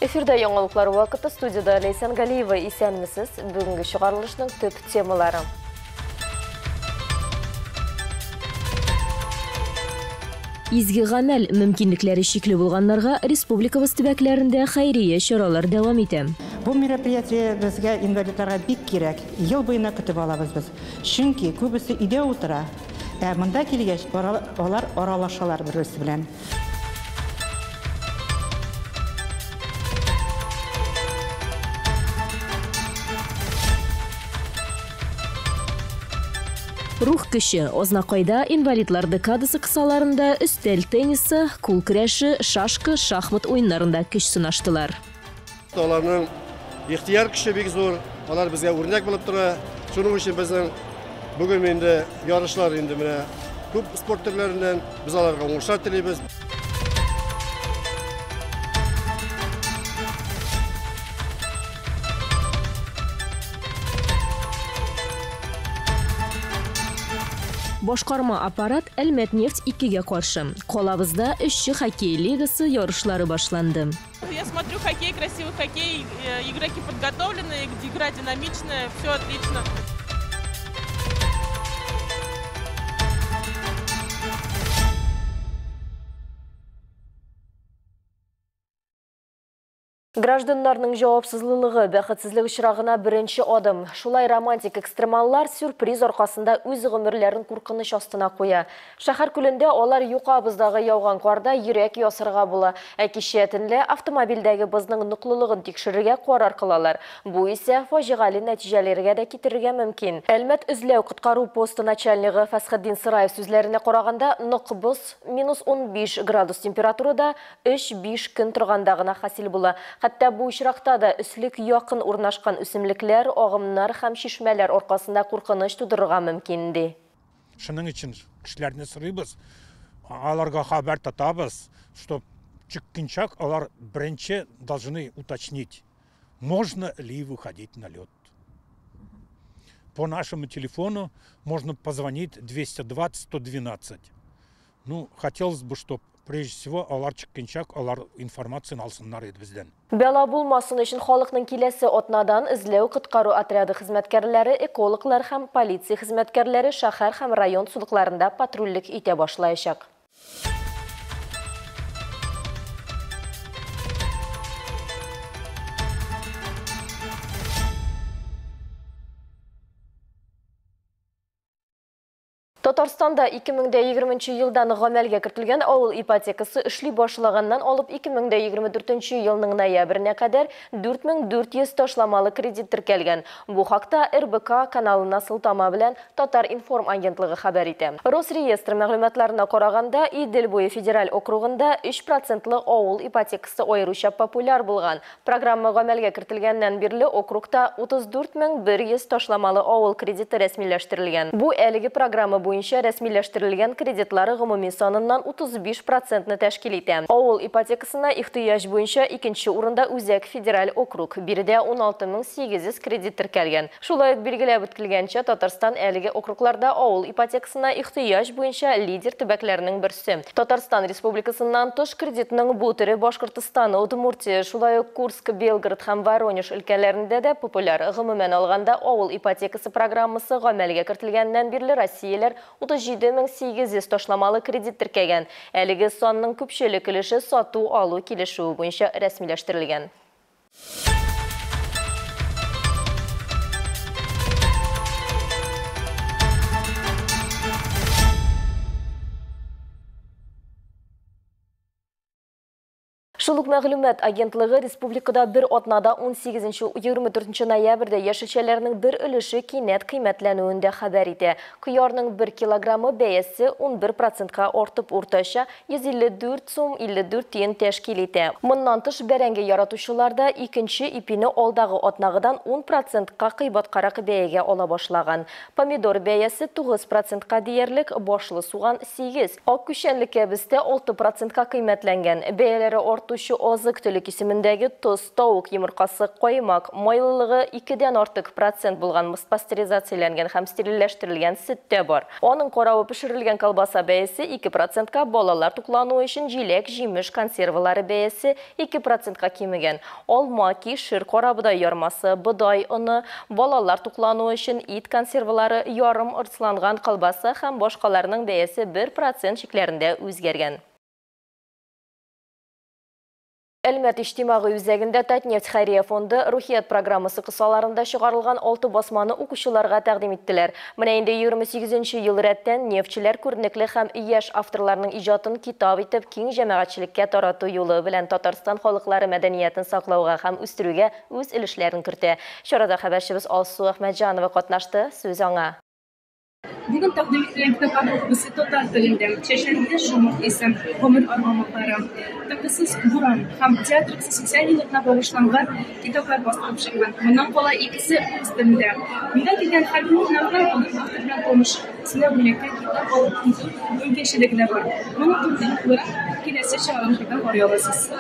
Эфирда яңалыклар вакыты, студияда Ләйсән Галиева. Исәнмесез. Бүгенге чыгарылышның төп темалары. Изге гамәл мөмкинлекләре чикле булганнарга республикабыз төбәкләрендә хәйрия чаралар дәвам итә. Бу мероприятие безгә, инвалидларга, бик кирәк. Ел буена көтеп алабыз без. Чөнки күбесе өйдә утыра. Ә монда килгәч, алар аралашалар бер-берсе белән. Рух көче. Азнакайда инвалидлар декадасы кысаларында өстәл теннисы, кул көрәше, шашка, шахмат уеннарында көч сынаштылар. Аларның ихтыяр көче бик зур, алар безгә үрнәк булып тора. Шуның өчен безнең бүген инде ярышлар инде менә күп спорт төрләреннән, без аларга уңышлар телибез. Башкарма аппарат Әлмәт нефть 2-гә каршы. Калабызда эшче хоккей лигасы ярышлары башланды. Я смотрю хоккей, красивый хоккей, игроки подготовленные, игра динамичная, все отлично. Гражданнарның җавапсызлыгы бәхетсезлек очрагына беренче адым. Шулай романтик экстремаллар сюрприз аркасында үз гомерләрен куркыныч астына куя. Шәһәр күлендә алар юка боздагы яуган карда йөрәк ясарга була. Ә кичә төнлә автомобильдәге бозның ныклылыгын тикшерергә карар кылалар. Бу исә фаҗигале нәтиҗәләргә дә китерергә мөмкин. Әлмәт эзләү коткару посты начальнигы Фәсхетдин Сыраев сүзләренә караганда, нык боз минус 15 градус температурада 3-5 көн торганда гына хасил була. Хәтта бу очракта да өслек якын урнашкан үсемлекләр, агымнар һәм чишмәләр аркасында куркыныч тудырырга мөмкин, ди. Шуның өчен кешеләрне сорыйбыз, аларга хәбәр тотабыз, что чыккынчак алар беренче должны уточнить, можно ли выходить на лед. По нашему телефону можно позвонить 220 112. Ну, хотелось бы, чтоб прежде всего алар чыккынчак алар информацияны алсыннар иде бездән. Бәла булмасын өчен халыкның киләсе атнадан эзләү коткару отряды хезмәткәрләре, экологлар һәм полиция хезмәткәрләре шәһәр һәм район сулыкларында патрульлек итә башлаячак. Татарстанда 2020 елдан гамәлгә кертелгән авыл ипотекасы эшли башлаганнан алып 2024 елның ноябренә кадәр 4400 ташламалы кредит теркәлгән. Бу хакта РБК каналына сылтама белән Татар-информ агентлыгы хәбәр итә. Росреестр мәгълүматларына караганда, Идел буе федераль округында 3% авыл ипотекасы аеруча популяр булган. Программа гамәлгә кертелгәннән бирле округта 34100 ташламалы авыл кредиты рәсмиләштерелгән. Бу әлеге программа буенча рәсмиләштерелгән кредитлары гомуми саныннан 35% тәшкил итә. Авыл ипотекасына ихтыяҗ буенча икенче урында Үзәк федераль округ. Биредә 16800 кредит теркәлгән. Шулай ук билгеләп үтелгәнчә, Татарстан әлеге округларда авыл ипотекасына ихтыяҗ буенча лидер төбәкләрнең берсе. Татарстан Республикасыннан тыш кредитның бу төре Башкортостан, Удмуртия, шулай ук Курск, Белгород һәм Воронеж өлкәләрендә дә популяр. Гомумән алганда, авыл ипотекасы программасы гамәлгә кертелгәннән бирле Россияләр 37800 ташламалы кредит теркәгән. Әлеге санның күпчелек өлеше сату-алу килешүе буенча рәсмиләштерелгән. Шул ук мәгълүмат агентлыгы республикада бер атнада 18-24 ноябрьдә яшелчәләрнең бер өлеше кинәт кыйммәтләнүен дә хәбәр итә. Кыярның 1 килограммы бәясе 11%-ка артып уртача 154 сум 54 тиен тәшкил итә. Моннан тыш бәрәңге яратучылар да икенче ипине алдагы атнагыдан 10%-ка кыйбаткарак бәягә ала башлаган. Помидор бәясе 9%-ка диярлек, башлы суган 8. Ак күчәнле кәбестә 6%-ка кыйммәтләнгән. Бәяләре арту сатучы азык-төлек исемендәге тоз, тавык йомыркасы, каймак, майлылыгы 2-дән артык процент булган пастеризацияләнгән һәм стерильләштерелгән сөт тә бар. Аның каравы пешерелгән колбаса бәясе 2%-ка, балалар туклануы өчен җиләк, җимеш консервалары бәясе 2%-ка кимегән. Алма, кишер, карабодай ярмасы, бодай оны, балалар туклануы өчен ит консервалары, ярым ырцланган колбаса һәм башкаларның бәясе 1% чикләрендә үзгәргән. Әлмәт иҗтимагый үзәгендә Татнефть хәйрия фонды Рухият программасы кысаларында чыгарылган 6 басманы укучыларга тәкъдим иттеләр. Менә инде 28 ел рәттән нефтьчеләр күренекле һәм яшь авторларның иҗатын китап итеп киң җәмәгатьчелеккә тарату юлы белән Татарстан халыклары мәдәниятен саклауга һәм үстерүгә үз өлешләрен кертә. Чарада хәбәрчебез Алсу Әхмәтҗанова катнашты. Сүз аңа. Бүген тәкъдим ителгән китапларның күбесе татар телендә. Чәчләрендә шомырт исе, гомер аргамаклары, тынгысыз буран һәм театр 80 еллыгына багышланган китаплар бастырып чыккан. Моннан кала икесе рус телендә. Монда килгән һәрбер кунакның бүген автор белән танышып, үзенә бүләккә китап алып китү мөмкинчелеге дә бар. Моның турында тулырак киләсе чыгарылышлардан карый аласыз.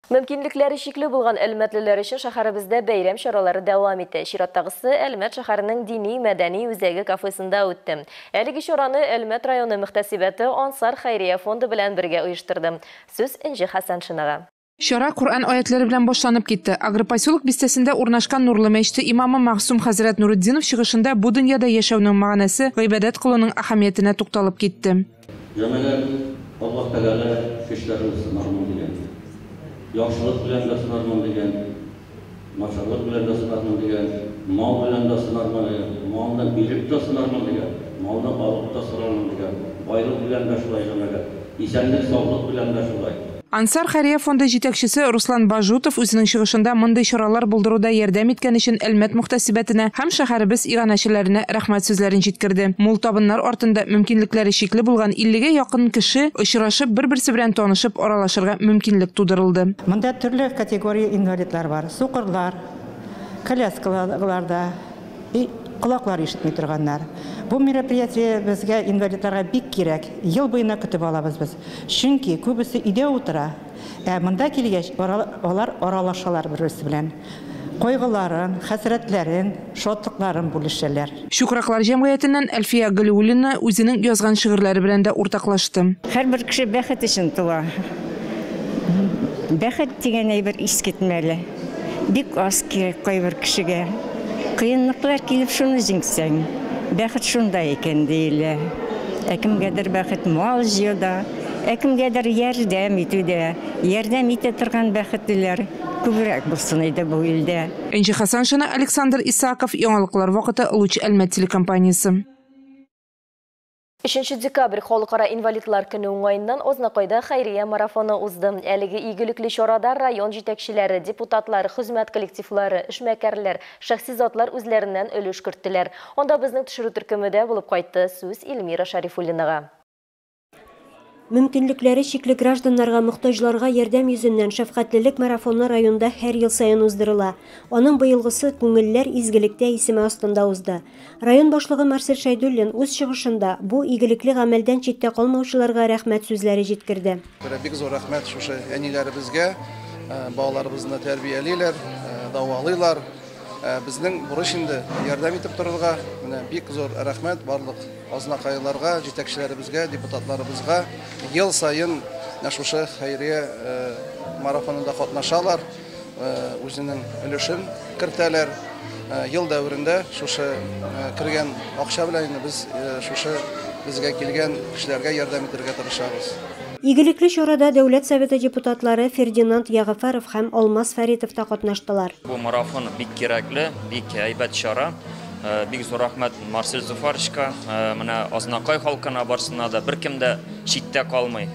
Мөмкинлекләре чикле булган әлмәтлеләр өчен шәһәребездә бәйрәм чаралары дәвам итә. Чираттагысы Әлмәт шәһәренең дини мәдәни үзәге кафесында үтте. Әлеге чараны Әлмәт районы мөхтәсибәте Ансар хәйрия фонды белән бергә оештырды. Сүз Энҗе Хәсәншинага. Чара Коръән аятлары белән башланып китте. Агропоселок бистәсендә урнашкан Нурлы мәчете имамы Мәгъсум хәзрәт Нуретдинов чыгышында бу дөньяда яшәүнең мәгънәсе, гыйбадәт кылуның әһәмиятенә тукталып китте. Җәмәгать, Аллаһ Тәгалә кешеләрне сынармын дигән. Яхшылык белән дә сынармын дигән, начарлык белән дә сынармын дигән, мал белән дә сынармын дигән, малны биреп тә сынармын дигән, малны алып та сынармын дигән, байлык белән дә шулай җәмәгать, исәнлек, саулык белән дә шулай. Ансар хәйрия фонды җитәкчесе Руслан Бажутов үзенең чыгышында мондый чаралар булдыруда ярдәм иткән өчен Әлмәт мөхтәсибәтенә һәм шәһәребез иганәчеләренә рәхмәт сүзләрен җиткерде. Мул табыннар артында мөмкинлекләре чикле булган 50-гә якын кеше очрашып, бер-берсе белән танышып, аралашырга мөмкинлек тудырылды. Монда төрле категория инвалидлар бар. Сукырлар, коляскаларда, колаклар ишетми торганнар. Бу мероприятие безгә инвалидларга бик кирәк. Ел буена көтеп алабыз без. Чөнки күбесе өйдә утыра. Ә монда килгәч, алар аралашалар бер-берсе белән. Кайгыларын, хәсрәтләрен, шатлыкларын бүлешәләр. Чукраклар җәмгыятеннән Әлфия Галиуллина үзенең язган шигырьләре белән дә уртаклашты. Һәрбер кеше бәхет өчен туа. Бәхет дигән әйбер искитмәле. Бик аз кирәк кайбер кешегә. Кыенлыклар килеп шуны җиңсәң, бәхет шунда икән диелә. Ә кемгәдер бәхет мал җыюда, ә кемгәдер ярдәм итүдә, ярдәм итә торган бәхетлеләр күбрәк булсын иде бу илдә. Энҗе Хәсәншина, Александр Исаков, Яңалыклар вакыты, Луч Әлмәт телекомпаниясе. 3 декабрь халыкара инвалидлар көне уңаеннан Азнакайда хәйрия марафоны узды. Әлеге игелекле чарада район җитәкчеләре, депутатлар, хезмәт коллективлары, эшмәкәрләр, шәхси затлар үзләреннән өлеш керттеләр. Анда безнең төшерү төркеме дә булып кайтты. Сүз Эльмира Шарифуллинага. Мөмкинлекләре чикле гражданнарга, мохтаҗларга ярдәм йөзеннән шәфкатьлелек марафоны районда һәр ел саен уздырыла. Аның быелгысы «Күңелләр изгелектә» исеме астында узды. Район башлыгы Марсель Шәйдуллин үз чыгышында бу игелекле гамәлдән читтә калмаучыларга рәхмәт сүзләре җиткерде. Бик зур рәхмәт шушы әниләребезгә, балаларыбызны тәрбиялиләр, дәвалыйлар. Безнең бурыч инде ярдәм итеп торырга. Менә бик зур рәхмәт барлык азнакайларга, җитәкчеләребезгә, депутатларыбызга. Ел саен шушы хәйрия марафонында катнашалар, үзенең өлешен кертәләр. Ел дәверендә шушы кергән акча белән без шушы безгә килгән кешеләргә ярдәм итәргә тырышабыз. Игелекле чарада Дәүләт Советы депутатлары Фердинанд Ягъфәров һәм Алмаз Фәритов та катнаштылар. Бу марафон бик кирәкле, бик әйбәт чара. Бик зур рәхмәт Марсель Зуфаровичка, менә Азнакай халкына барсына да беркем дә читтә калмый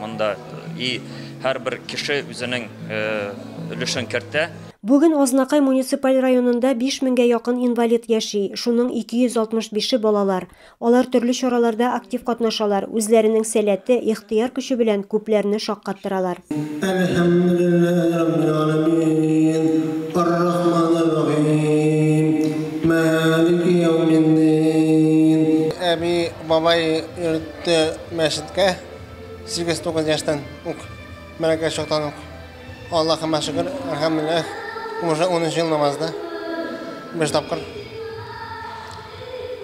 монда. И һәрбер кеше үзенең өлешен кертә. Бүген Азнакай муниципаль районында 5000-гә якын инвалид яши, шуның 265-е балалар. Алар төрле чараларда актив катнашалар, үзләренең сәләте, ихтыяр көче белән күпләрне шаккаттыралар. Әби, бабай йөртте мәчеткә 8-9 яшьтән үк. Бәләкәй чактан ук. Аллаһыма шөкер, әлхәмдүлилләһ, уже 13 ел намазда. Биш тапкыр.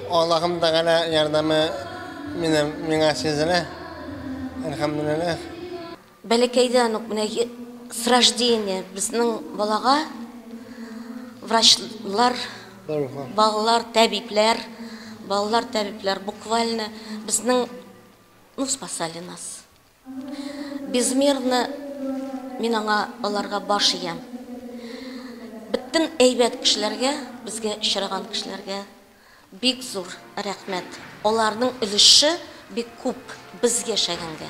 Аллаһым Тәгалә ярдәме минем миңа сизелә. Әлхәмдүлилләһ. Бәләкәйдән үк менә с рождения безнең балага врачлар, балалар, табибләр, балалар табибләр буквально безнең, ну, спасали нас. Безмерно мин аңа аларга баш иям. Бөтен әйбәт кешеләргә, безгә очраган кешеләргә бик зур рәхмәт. Аларның өлеше бик күп без яшәгәнгә.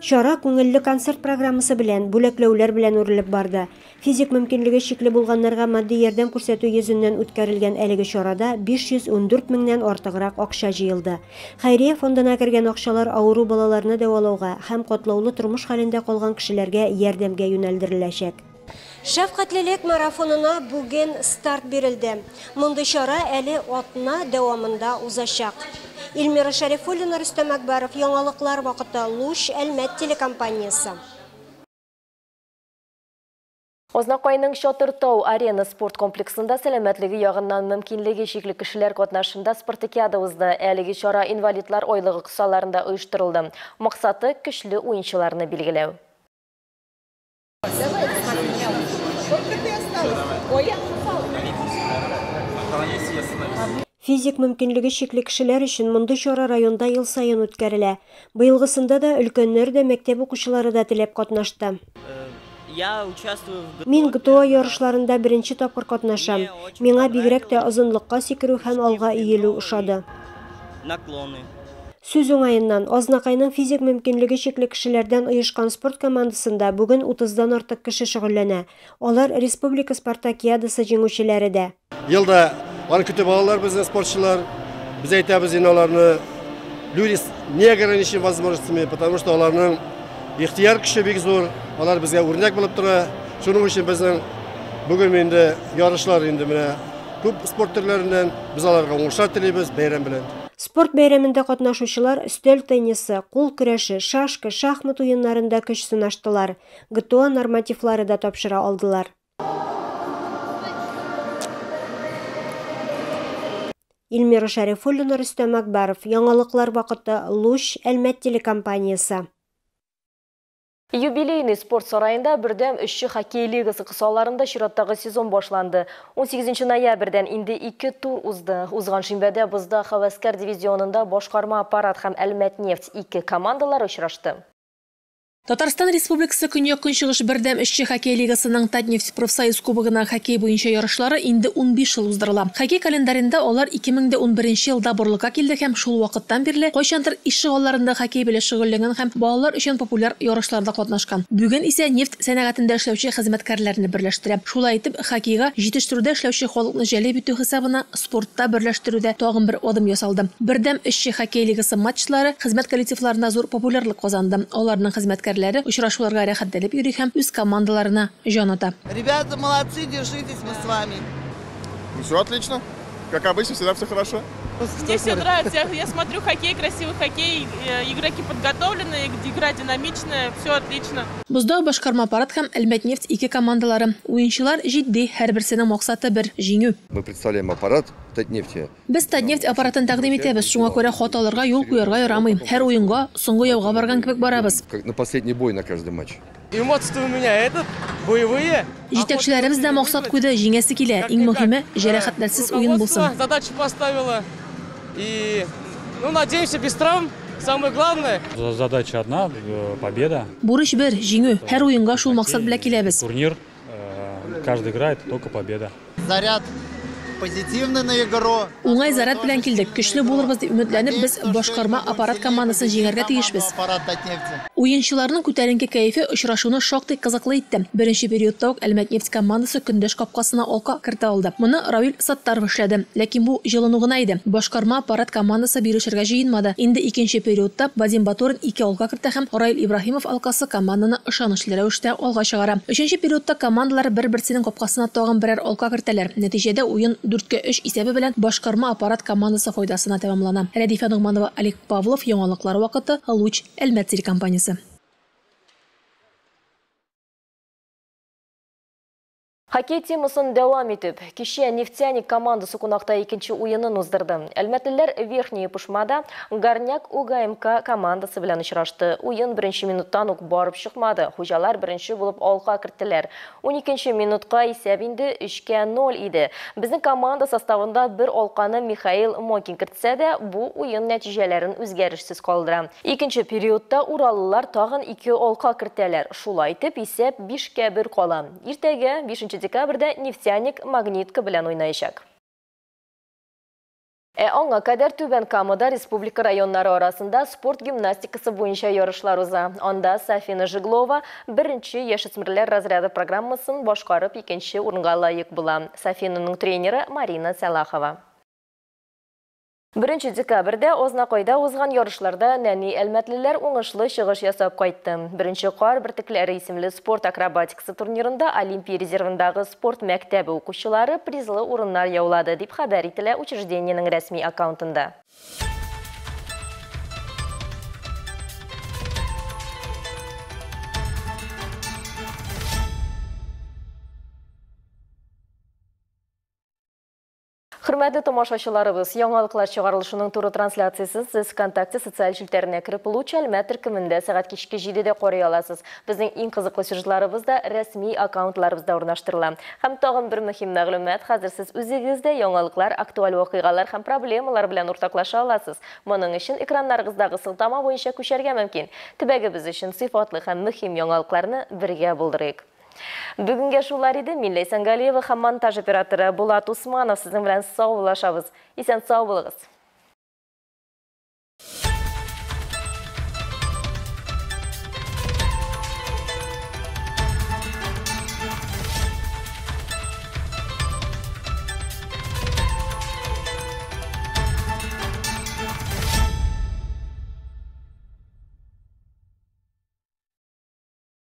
Чара күңелле концерт программасы белән, бүләкләүләр белән үрелеп барды. Физик мөмкинлеге чикле булганнарга матди ярдәм күрсәтү йөзеннән үткәрелгән әлеге чарада 514 меңнән артыграк акча җыелды. Хәйрия фондына кергән акчалар авыру балаларны дәвалауга һәм катлаулы тормыш хәлендә калган кешеләргә ярдәмгә юнәлдереләчәк. Шәфкатьлелек марафонына бүген старт бирелде. Мондый чара әле атна дәвамында узачак. Эльмира Шәрифуллина, Рөстәм Әкбәров, Яңалыклар вакыты, Луч, Әлмәт телекомпаниясе. Азнакайның Чатыр-Тау арена спорт комплексында сәламәтлеге ягыннан мөмкинлеге чикле кешеләр катнашында спартакиада узды. Әлеге чара инвалидлар айлыгы кысаларында оештырылды. Максаты көчле уенчыларны билгеләү. Физик мөмкинлеге чикле кешеләр өчен мондый чара районда ел саен үткәрелә. Быелгысында да өлкәннәр дә, мәктәп укучылары да теләп катнашты. Мин ГТО ярышларында беренче тапкыр катнашам. Миңа бигрәк тә озынлыкка сикерү һәм алга иелү ошады. Сүз уңаеннан, Азнакайның физик мөмкинлеге чикле кешеләрдән оешкан спорт командасында бүген 30-дан артык кеше шөгыльләнә. Алар республика спартакиадасы җиңүчеләре дә. Елда аны көтеп алалар безнең спортчылар. Без әйтәбез инде аларны люди с неограниченными возможностями, потому что аларның ихтыяр көче бик зур, алар безгә үрнәк булып тора. Шуның өчен безнең бүген инде ярышлар инде менә күп спорт төрләреннән без аларга уңышлар телибез бәйрәм белән. Спорт бәйрәмендә катнашучылар өстәл теннисы, кул көрәше, шашка, шахмат уеннарында көч сынаштылар. ГТО нормативлары да тапшыра алдылар. Эльмира Шәрифуллина, Рөстәм Акбаров, Яңалыклар вакыты, Луч, Әлмәт телекомпаниясе. Юбилейный спорт сараенда бердәм эшче хоккей лигасы кысаларында чираттагы сезон башланды. 18 ноябрьдән инде 2 тур узды. Узган шимбәдә бозда Һәвәскәр дивизионында башкарма аппарат һәм Әлмәт-Нефть ике командалар очрашты. Татарстан Республикасы Көньяк-Көнчыгыш бердәм эшче хоккей лигасының Татнефть профсоюз кубогына хоккей буенча ярышлары инде 15 ел уздырыла. Хоккей календарендә алар 2011 елда барлыкка килде һәм шул вакыттан бирле кайчандыр ишегалларында хоккей белән шөгыльләнгән һәм балалар өчен популяр ярышларда катнашкан. Бүген исә нефть сәнәгатендә эшләүче хезмәткәрләрне берләштерә. Шулай итеп, хоккейга җитештерүдә эшләүче халыкны җәлеп итү хисабына спортта берләштерүдә тагын бер адым ясалды. Бердәм эшче хоккей лигасы матчлары хезмәт коллективларында зур популярлык казанды. Аларның хезмәткәрләре очрашуларга рәхәтләнеп йөри һәм үз командаларына җан ата. Ребята, молодцы, держитесь, мы с вами. Ну, все отлично. Как обычно, всегда все хорошо. Мне все нравится. Я смотрю хоккей, красивый хоккей, игроки подготовленные, игра динамичная, все отлично. Бозда башкарма аппарат һәм Әлмәт-Нефть ике командалары. Уенчылар җитди, һәрберсенең максаты бер җиңү. Мы представляем аппарат Татнефти. Без Татнефть аппаратын тәкъдим итәбез, шуңа күрә хаталарга юл куярга ярамый. Һәр уенга соңгы яуга барган кебек барабыз. Как на последний бой на каждый матч. Эмоции у меня этот, боевые. Җитәкчеләребез дә максат куйды, җиңәсе килә. Иң мөһиме, җәрәхәтләрсез уен булсын. Задачу поставила. И, ну, надеемся, без травм. Самое главное. Задача одна, победа. Бурыч бер, җиңү. Һәр уенга шул максат белән киләбез. Турнир, каждый играет, только победа. Заряд позитивный на игру. Уңай заряд белән килдек. Көчле булырбыз дип өметләнеп, без башкарма аппарат командасын җиңәргә тиешбез. Уенчыларның күтәренке кәефе очрашуны шактый кызыклы итте. Беренче периодта ук Әлмәт-Нефть командасы көндәш капкасына алка кертә алды. Моны Равил Саттаров эшләде. Ләкин бу җылыну гына иде. Башкарма аппарат командасы бирешергә җыенмады. Инде икенче периодта Вадим Батурин ике алка кертә һәм Раил Ибраһимов алкасы команданы ышанычлы рәвештә алга чыгара. Өченче периодта командалар бер-берсенең капкасына тагын берәр алка кертәләр. Нәтиҗәдә уен 4-3 исәбе белән башкарма аппарат командасы файдасына тәмамлана. Рәдифә Ногманова, Олег Павлов, Яңалыклар вакыты, Луч, Әлмәт телекомпаниясе. Хоккей темасын дәвам итеп, кичә Нефтяник командасы кунакта икенче уенын уздырды. Әлмәтлеләр Верхняя Пышмада Горняк УГМК командасы белән очрашты. Уен беренче минуттан ук барып чыкмады. Хуҗалар беренче булып алка керттеләр. 12 минутка исәп инде 3-0 иде. Безнең команда составында бер алканы Михаил Мокин кертсә дә, бу уен нәтиҗәләрен үзгәрешсез калдыра. Икенче периодта ураллылар тагын 2 алка кертәләр. Шулай итеп исәп 5-1 кала. Иртәгә 5 декабрьдә Нефтяник Магнитка белән уйнаячак. Ә аңа кадәр Түбән Камада республика районнары арасында спорт гимнастикасы буенча ярышлар уза. Анда Сафина Жиглова беренче яшүсмерләр разряды программасын башкарып икенче урынга лаек була. Сафинаның тренеры Марина Сәлахова. 1 декабрьдә Ознакайда узган ярышларда нәни әлмәтлеләр уңышлы чыгыш ясап кайтты. Беренче кар бөртекләре исемле спорт акробатикасы турнирында Олимпия резервындагы спорт мәктәбе укучылары призлы урыннар яулады, дип хәбәр ителә учреждениенең рәсми аккаунтында. Хөрмәтле тамашачыларыбыз, яңалыклар чыгарылышының туры трансляциясын сез ВКонтакте социаль челтәренә кереп Луч Әлмәт төркемендә сәгать кичке 7-дә карый аласыз. Безнең иң кызыклы сюжетларыбыз да рәсми аккаунтларыбызда урнаштырыла. Һәм тагын бер мөһим мәгълүмат, хәзер сез үзегез дә яңалыклар, актуаль вакыйгалар һәм проблемалар белән уртаклаша аласыз. Моның өчен экраннарыгыздагы сылтама буенча күчәргә мөмкин. Төбәгебез өчен сыйфатлы һәм мөһим яңалыкларны бергә булдырыйк. Бүгенгә шулар иде. Мин Ләйсән Галиева һәм монтаж операторы Булат Усманов сезнең белән саубуллашабыз. Исән сау булыгыз.